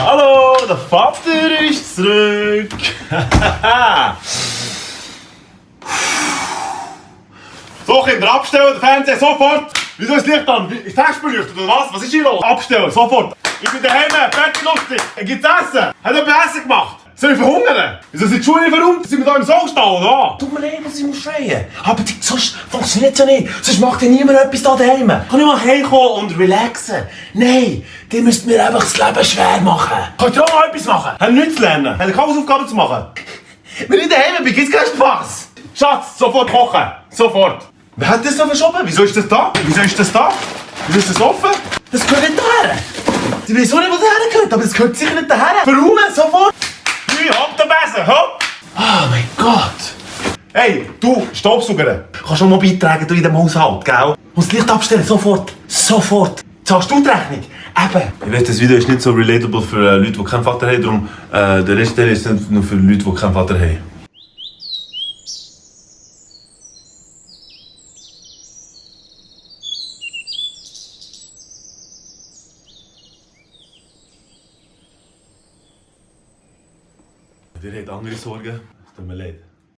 Hallo, der Vater ist zurück. So, Kinder, abstellen, den Fernseher sofort. Wieso ist das Licht an? Ist das beleuchtet oder was? Was ist hier los? Abstellen, sofort. Ich bin daheim, fertig, lustig. Gibt's Essen? Hat jemand Essen gemacht? Soll ich verhungern? Wieso sind die Schuhe verräumt? Sind wir da im Saustall, oder? Tut mir leid, dass ich muss schreien. Aber sonst funktioniert es ja nicht. Sonst macht ja niemand etwas da daheim. Kann ich mal heimkommen und relaxen? Nein, die müsst mir einfach das Leben schwer machen. Könnt ihr auch mal etwas machen? Haben nichts zu lernen? Haben keine Hausaufgaben zu machen? Wenn ich daheim bin, gibt's keinen Spass. Schatz, sofort kochen. Sofort. Wer hat das noch verschoben? Wieso ist das da? Wieso ist das da? Wieso ist das offen? Das gehört nicht daher. Ich weiß auch nicht, wo das hergehört, aber das gehört sicher nicht daher. Verräumen, sofort. Hey, hopp den Besen, hopp! Oh mein Gott. Hey, du, Staubsauger. Kannst du noch mal beitragen in diesem Haushalt, gell? Muss das Licht abstellen, sofort. Sofort. Zahlst du die Rechnung? Eben. Ich weiß, das Video ist nicht so relatable für Leute, die keinen Vater haben. Darum, der letzte Teil ist nicht nur für Leute, die keinen Vater haben. Ihr habt andere Sorgen. Es tut mir leid.